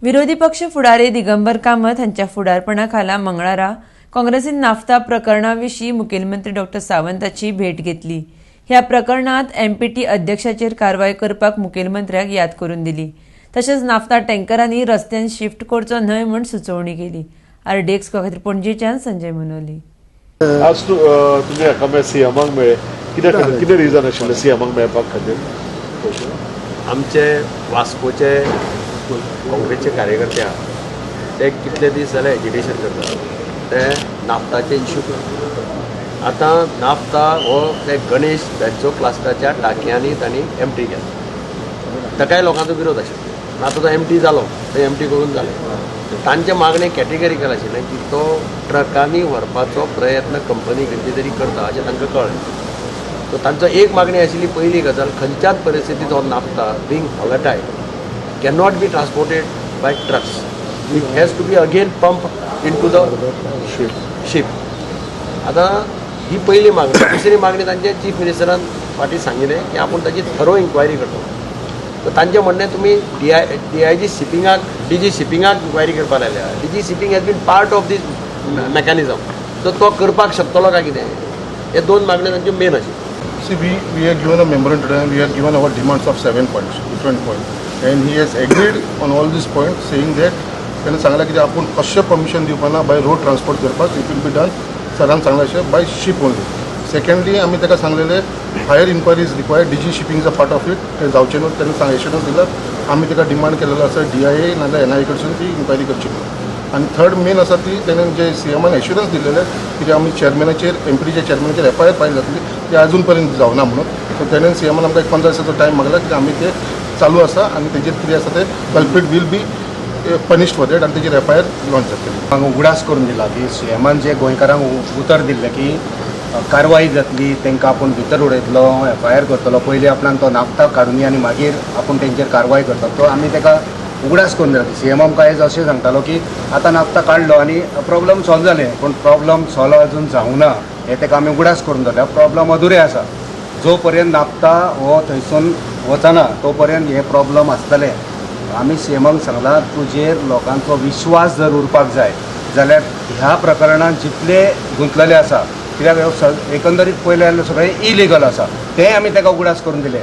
विरोधी पक्ष फुडारी दिगंबर कामत हांच्या फुडारपणा खाला मंगळारा काँग्रेसीन नाफ्ता प्रकरणा विशीं मुखेलमंत्री डॉक्टर सावंताची भेट घेतली. ह्या प्रकरणात एमपीटी अध्यक्षाचेर कारवाय करपाक मुखेलमंत्र्याक याद करून दिली. तशेंच नाफ्ता टँकरांनी रस्त्यान शिफ्ट करचो न्हय म्हूण सुचोवणी केली. आरडीएक्स खातीर पणजेच्यान संजय मुनोली. आज तूं तुमी हाका मेळ सीएमाक मेळ्ळे, कित्या खातीर? कितें रिजन आशिल्लें सीएमाक मेळपाक खातीर? आमचे वास्कोचे काँग्रेसचे कार्यकर्ते आहा, ते कितले दीस जाले एजिटेशन करतात ते नाफ्ताचे इशू. आतां नाफ्ता हो ते गणेश बेज्जो क्लास्टराच्या टाकयांनी तांणी एमटी केला. ताकाय लोकांचो विरोध आशिल्लो. आतां तो एमटी जालो, ते एमटी करून जाले. तांचे मागणें कॅटेगरिकल आशिल्लें की तो ट्रकांनी व्हरपाचो प्रयत्न कंपनी खंयची तरी करता अशें तांकां कळ्ळें. सो तांचो एक मागणी आशिल्ली, पयली गजाल, खंयच्याच परिस्थितीत हो naphtha being volatile cannot be transported by trucks. It has to be again pump in to the ship. आतां ही पयली मागणी. दुसरी मागणी, तांचे चीफ मिनिस्टरान फाटीं सांगिल्लें की आपूण ताची थरो इन्क्वायरी करतलो. तर तांचें म्हणणें, तुमी डीआयजी शिपिंगाक, डीजी शिपिंगाक इन्क्वायरी करपाक लायल्या. DG Shipping has been part of this mechanism, so तो करपाक शकतलो काय कितें? हे दोन मागण्यो तांच्यो मेन आशिल्ल्यो. See, we have given a memorandum to him. We have given our demands of seven points, different points. And he has agreed on all these points, saying that त्याने सांगला की आपण कशें परमिशन दिवपाना बाय रोड ट्रान्सपोर्ट करपाक. It will be done, सरान सांगलें अशें, बाय ship only. Secondly, आमी ताका सांगलेले higher inquiry is required, DG Shipping is a part of it. ते जावचें न्हू. ताणें सांग एश्योरन्स दिला. आमी ताका डिमांड केलेलो आसा, डीआयए नाजाल्यार एनआयए कडसून ती इन्क्वायरी करची म्हणून. आनी थर्ड मेन आसा ती तेणें जे सीएमान एश्युरन्स दिलेले कित्याक आमी चेअरमॅनाचेर, एमपीटीच्या चेअरमॅनाचेर एफआयआर फायल जातली, ती अजून पर्यंत जावना म्हणून. सो तेणें सीएमान आमकां एक 15 दिसाचो टायम मागला की आमी ते चालू आसा आनी तेजेर कितें आसा ते culprit will be punished for that आनी तेजेर एफआयआर लॉन्च जातली. हांगा उगडास करून दिला की सीएमान जे गोंयकारांक उतर दिल्लें की कारवाय जातली, तांकां आपूण भितर उडयतलो, एफआयआर करतलो, पयलीं आपणाक तो नाफ्ता काडुनी आनी मागीर आपूण तेंचेर कारवाय करतलो. तो आमी ताका उगडास करून दिला. सीएम आमकां आयज अशें सांगतालो की आतां नाफ्ता काडलो आनी प्रॉब्लम सॉल्व जालें, पूण प्रॉब्लम सॉल्व अजून जावना हें ताका आमी उगडास करून दिला. प्रॉब्लम अधुरे आसा. जो पर्यंत नाफ्ता हो थंयसून वचना तो पर्यंत हे प्रॉब्लम आसतले. आमी सीएमाक सांगलां, तुजेर लोकांचो विश्वास जर उरपाक जाय जाल्यार ह्या प्रकरणांत जितले गुंतलेले आसा, कित्याक एकंदरीत पळयलें जाल्यार सगळें इलिगल आसा, तेंय आमी ताका उगडास करून दिले.